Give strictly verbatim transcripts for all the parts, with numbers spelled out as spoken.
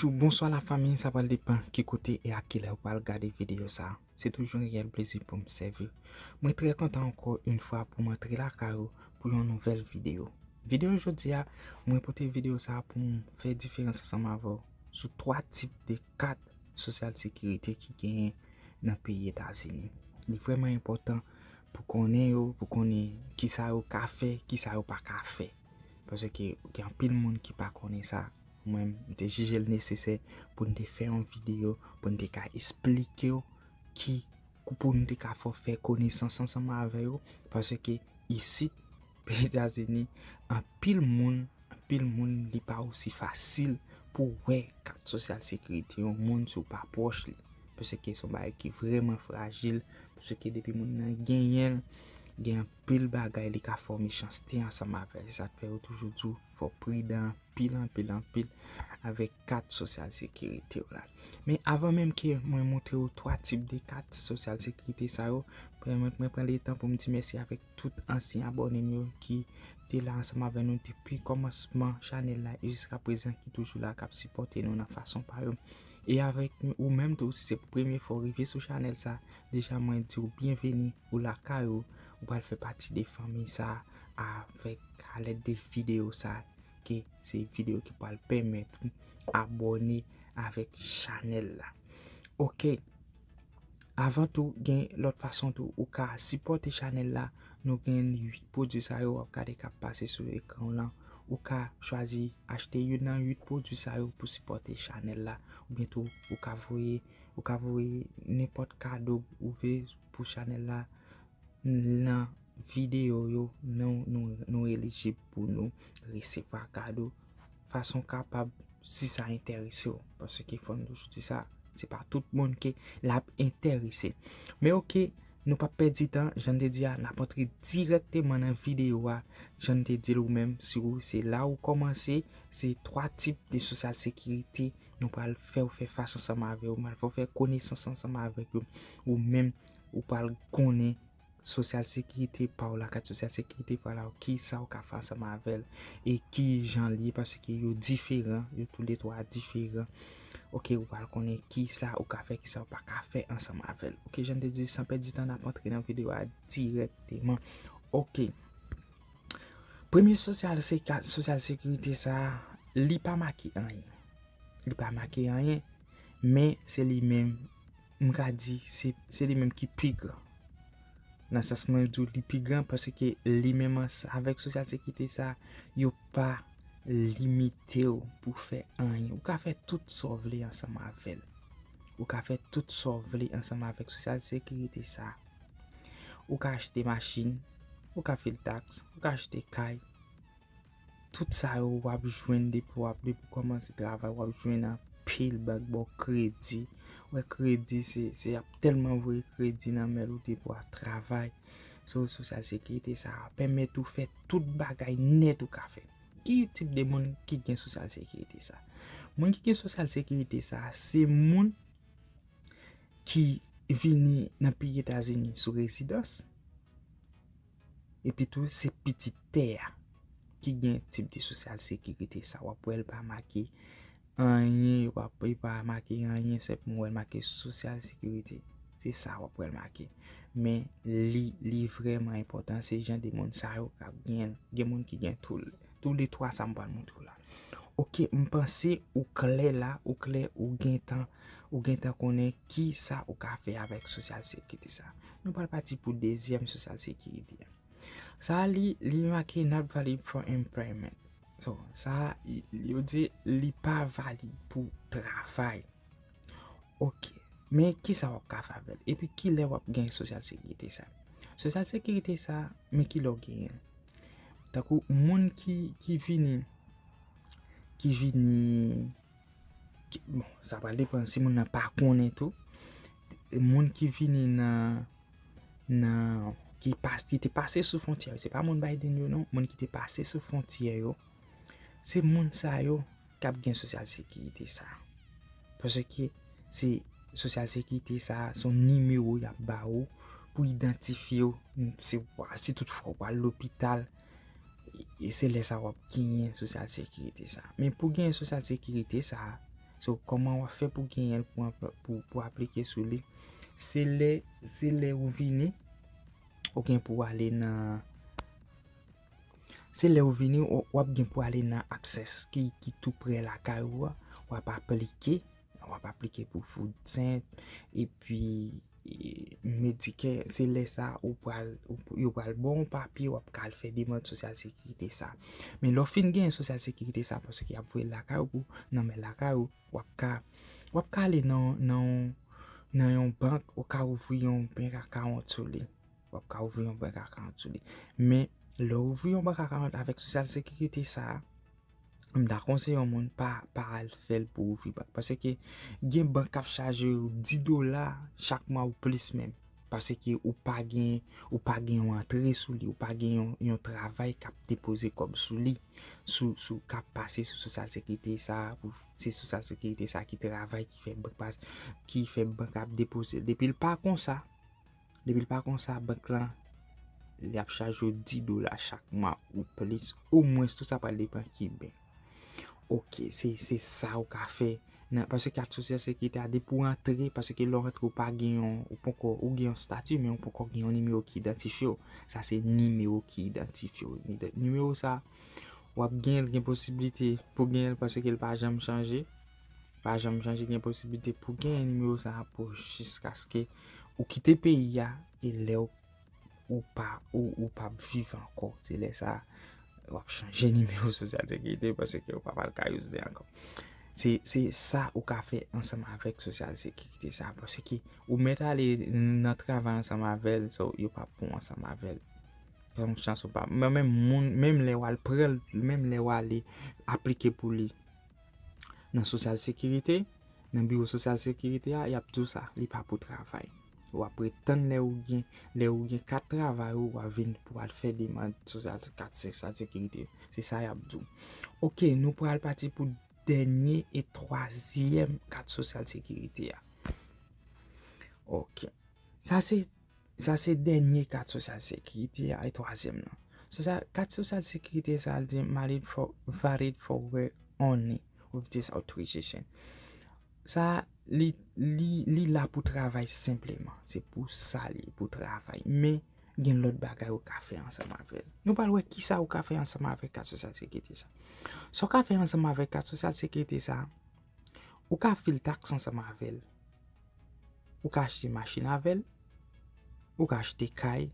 Bonjou, bonswa lafanmi, sa pral depann ki kote e a kilè ou pral gade videyo sa. Se toujou yon reyèl plezi pou m sèvi w. Mwen trè kontan ankò yon fwa pou m antre lakay ou pou yon nouvèl videyo. Videyo jodi a, mwen pote videyo sa pou m fè diferans ansanm avè w sou twa tip de kat sosyal sekirite ki genyen nan peyi Etazini. Li vrèman enpòtan pou konnen yo, pou konnen kisa yo ka fè, kisa yo pa ka fè. Paske gen anpil moun ki pa konnen sa. Mwen, m te jije l nesesè pou n te fè yon videyo, pou n te ka esplike w ki, pou n te ka fè, fè konesans ansanm avè yo. Paske isit, peyi Etazini, anpil moun, anpil moun, li pa osi fasil pou wè kat sosyal sekirite yon moun si w pa pwòch li. Paske se yon bagay ki vrèman frajil, paske depi moun nan genyen l, gen anpil bagay li ka fè w mechanste ansanm avè l. Se sa k fè yo toujou di w fò w pridan anpil, anpil, anpil avèk kat sosyal sekirite w la. Men avan menm ke mwen montre w twa tip de kat sosyal sekirite sa yo, pèmèt mwen pran letan pou m di mèsi avèk tout ansyen abòne m yo ki te la ansanm avè nou depi kòmansman chanèl la e jiska prezan, ki toujou la, k ap sipòte nou nan fason pa yo. E avèk ou menm tou, si se pou premye fwa w rive sou chanèl sa, deja mwen di w byenveni, ou lakay ou, ou pral fè pati de fanmi sa avèk, alèd de videyo sa, ke se videyo ki pral pèmèt ou abòne avèk chanèl la. Oke. Avan tou, gen lòt fason tou ou ka sipòte chanèl la. Nou gen uit pwodui sa yo w ap gade k ap pase sou ekran w lan. Ou ka chwazi achte youn nan uit podui sa yo pou sipòte chanèl la. Oubyen tou, ou ka voye, ou ka voye nenpòt kado ou vle pou chanèl la nan videyo yo. Nou, nou, nou elijib pou nou resevwa kado fason kapab, si sa enterese w. Paske fò n toujou di sa, se pa tout moun ke l ap enterese. Men oke, nou p ap pèdi tan, jan n te di a, n ap antre dirèkteman nan videyo a. Jan n te di l ou menm, si w, se la ou kòmanse, se twa tip de sosyal sekirite nou pral fè w fè fas ansanm avè yo, nou pral fè w fè konesans ansanm avèk yo. Ou menm, ou pral konnen sosyal sekirite pa w la, kat sosyal sekirite pa w la, kisa w ka fè ansanm avè l, e ki jan l ye, paske yo diferan, yo toule twa diferan. Oke, ou pral konnen kisa ou ka fè, kisa ou pa ka fè ansanm avè l. Oke, jan m te di, san pèdi tan, n ap antre nan videyo a dirèkteman. Oke. Premye sosyal, se ka, sosyal sekirite sa a, li pa make anyen. Li pa make anyen, men se li menm, m ka di, se, se li menm ki pi gran. Nan sans mwen di w li pi gran, paske li menm ans-, avèk sosyal sekirite sa, yo pa limite w pou fè anyen. Ou ka fè tout sa w vle ansanm avè l. Ou ka fè tout sa w vle ansanm avèk sosyal sekirite sa. Ou ka achte machin, ou ka fil taks, ou ka achte kay. Tout sa yo w ap jwenn depi w ap, depi w kòmanse travay, w ap jwenn anpil bank ba w kredi. Ou wè kredi, se, se y ap tèlman voye kredi nan men w depi w ap travay. So, sosyal sekirite sa a pèmèt ou fè tout bagay nèt ou ka fè. Ki tip de moun ki gen sosyal sekirite sa? Moun ki gen sosyal sekirite sa, se moun ki vini nan peyi Etazini sou rezidans. Epi tou, se pitit tè a ki gen tip de sosyal sekirite sa. W ap wè l pa make anyen, yo pa, yo pa make anyen, sèlman w wè l make sosyal sekirite. Se sa w ap wè l make. Men li, li vrèman enpòtan, se jan de moun sa yo k ap gen, gen moun ki gen tou, tou le twa sa m pral montre w la. Oke, m panse ou klè la, ou klè, ou gentan, ou gentan konnen kisa ou ka fè avèk sosyal sekirite sa. Nou pral pati pou dezyèm sosyal sekirite. Sa a, li, li make not valid for employment. So, sa a, i, yo di li pa valid pou travay. Oke. Men kisa w ap ka fè avè l? Epi kilè w ap gen sosyal sekirite sa? Sosyal sekirite sa, men kilè w genyen l? Tankou moun ki, ki vini, ki vini, ki, bon, sa pral depann si moun nan pa konnen tou. Moun ki vini nan, nan, ki pas-, ki te pase sou fwontyè yo, se pa moun Biden yo non, moun ki te pase sou fwontyè yo, se moun sa yo k ap gen sosyal sekirite sa. Paske se sosyal sekirite sa, se yon nimewo y ap ba ou pou idantifye w, si w pa, si toutfwa w pral lopital, e se lè sa w ap genyen sosyal sekirite sa. Men pou genyen sosyal sekirite sa, So, kòman w ap fè pou genyen l, pou, pou, pou aplike sou li? Se lè, se lè ou vini, ou gen pou ale nan, se lè ou vini, w, w ap gen pou ale nan Access ki, ki tou prè lakay ou a, w ap aplike, w ap aplike pou food stamp, epi e, Medicare, se lè sa ou pral, ou, yo pral ba w yon papye, w ap ka al fè demann sosyal sekirite sa. Men lè w fin genyen sosyal sekirite sa, paske y ap voye l lakay ou pou nan men lakay ou, w ap ka, w ap ka ale nan, nan, nan yon bank, ou ka ouvri yon bank account sou li. W ap ka ouvri yon bank account sou li. Men lè w ouvri yon bank account avèk sosyal sekirite sa, m ta konseye yon moun pa, pa al fè l pou ouvri bank. Paske gen bank k ap chaje w dis dola chak mwa ou plis menm. Paske ou pa gen, ou pa gen yon antre sou li, ou pa gen yon, yon travay k ap depoze kòb sou li, sou, sou k ap pase sou sosyal sekirite sa, pou, se sosyal sekirite sa ki travay, ki fè bank pas, ki fè bank ap depoze. Depi l pa konsa, depi l pa konsa, bank lan, li ap chaje w dis dola chak mwa ou plis, omwens, tou sa pral depann ki bank. Ok, se, se sa ou ka fè. Nan, paske kat sosyal sekirite a, depi w antre, paske lè w antre, ou pa gen yon, ou poko, ou gen yon stati, men ou poko gen yon nimewo ki idantifye w. Sa se nimewo ki idantifye w. Nide-, nimewo sa, w ap gen l, gen posiblite pou gen l, paske l pa janm chanje. Pa janm chanje, gen posiblite pou gen nimewo sa pou jiskaske ou kite peyi a, e lè w ou pa, ou, ou p ap viv ankò. Se lè sa, w ap chanje nimewo sosyal sekirite paske ou p ap al kay ou ankò. Se, se sa ou ka fè ansanm avèk sosyal sekirite sa. Paske ou mèt ale nan travay ansanm avè l, so yo p ap pran w ansanm avè l. Yon chans ou pa. Men menm moun, menm lè w al pran l, menm lè w ale aplike pou li nan sosyal sekirite, nan biwo sosyal sekirite a, y ap di w sa, li pa pou travay. W ap ret tann lè ou gen, lè ou gen kat travay ou, w ap vin pou al fè demann sosyal, kat sosyal sekirite. Se sa y ap di w. Ok, nou pral pati pou dènye e twazyèm kat sosyal sekirite a. Ok. Sa se, sa se dènye kat sosyal sekirite a, e twazyèm nan. Sosyal, kat sosyal sekirite sa, l di valid for, valid for work only with this authorization. Sa, li, li, li la pou travay senpleman. Se pou sa li pou travay. Men, gen lòt bagay ou ka fè ansanm avè l. Nou pral wè kisa ou ka fè ansanm avèk kat sosyal sekirite sa. Sa w ka fè ansanm avèk kat sosyal sekirite sa, ou ka fil taks ansanm avè l. Ou ka achte machin avè l. Ou ka achte kay.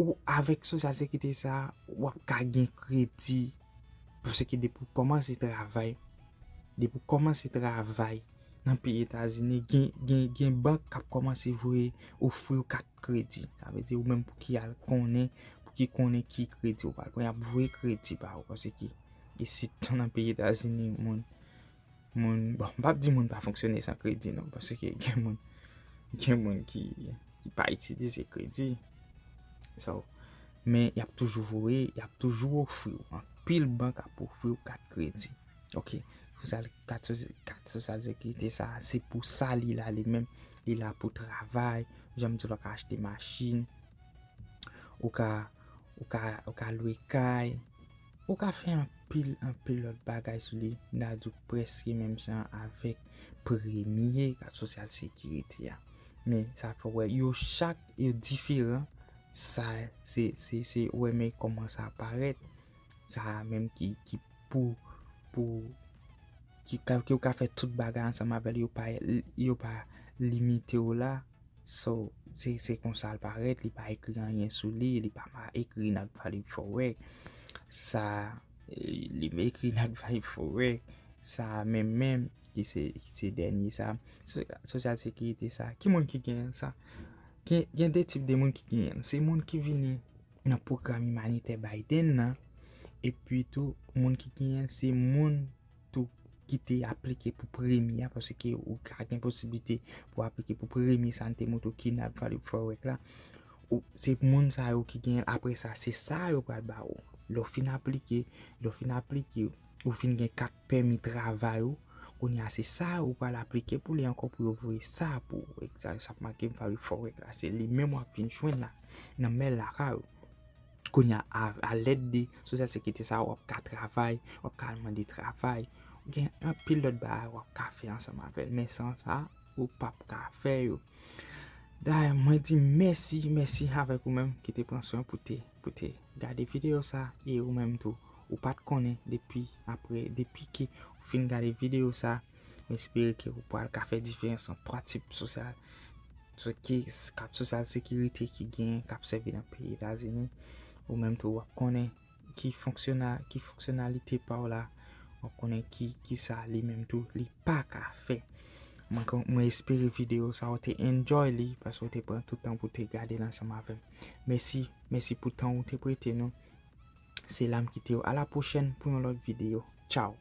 Ou avèk sosyal sekirite sa, w ap ka gen kredi. Paske depi w kòmanse travay, depi w kòmanse travay nan peyi Etazini, gen, gen, gen bank k ap kòmanse voye ofri w kat kredi. Sa vle di ou menm pou ki al konnen, pou ki konnen ki kredi ou pral pran, y ap voye kredi ba ou. Paske isit nan peyi Etazini, moun, moun, bon, m p ap di moun pa fonksyone san kredi non, paske gen moun, gen moun ki, ki pa itilize kredi. So, men y ap toujou voye, y ap toujou ofri w. Anpil bank ap ofri w kat kredi. Ok, sosyal, kat sosyal, kat sosyal sekirite sa, se pou sa li la li menm. Li la pou travay, jan m di w la, w ka achte machin, ou ka, ou ka, ou ka lwe kay, ou ka fè anpil, anpil lòt bagay sou li. M ta di w prèske menm jan avèk premye kat sosyal sekirite a. Men sa fè w wè, yo chak, yo diferan. Sa, se, se, se, ou wè, men kòman sa parèt. Sa menm ki, ki pou, pou, ki ka, ki ou ka fè tout bagay ansanm avè l, yo pa, yo pa limite w la. So, se, se konsa l parèt, li pa ekri anyen sou li, li pa ma-, ekri not valid for work. Sa, eh, li ekri not valid for work. Sa menm menm, ki se, ki se dènye sa. So, sosyal sekirite sa. Ki moun ki genyen sa? Gen, gen de tip de moun ki genyen. Se moun ki vini nan pwogram imanitè Biden nan, epi tou, moun ki genyen, se moun tou ki te aplike pou premye a, paske ou ka gen posiblite pou aplike pou premye sa n te montre w ki not valid for work la. Ou, se moun sa yo ki genyen l. Apre sa, se sa yo pral ba ou. Lè w fin aplike, lè w fin aplike, ou fin gen kat pèmi travay ou, kounye a se sa ou pral aplike pou li ankò pou yo voye sa pou ou. Egzak, sa k make valid for work la, se li menm w ap vin jwenn la, nan men lakay ou. Kounye a, a, alèd de sosyal sekirite sa, w ap ka travay, w ap ka al mande travay, Gen anpil lòt bagay w ap ka fè ansanm avè l, men san sa, ou p ap ka fè yo. Dayè, mwen di mèsi, mèsi avèk ou menm ki te pran swen pou te, pou te gade videyo sa, e ou menm tou, ou pa t konnen depi apre, depi ke ou fin gade videyo sa, m espere ke ou pral ka fè diferans ant twa tip sosyal, ki kat sosyal sekirite ki gen, k ap sèvi nan peyi Etazini, ou menm tou w ap konnen ki fonksyona-, ki fonksyonalite pa w la, w ap konnen ki, ki sa li menm tou, li pa ka fè. Mwen, mwen espere videyo sa ou te enjoy li, paske ou te pran tout tan pou te gade l ansanm avè m. Mèsi, mèsi pou tan ou te prete nou. Se la m kite w. A la pwochèn pou yon lòt videyo. Tchao.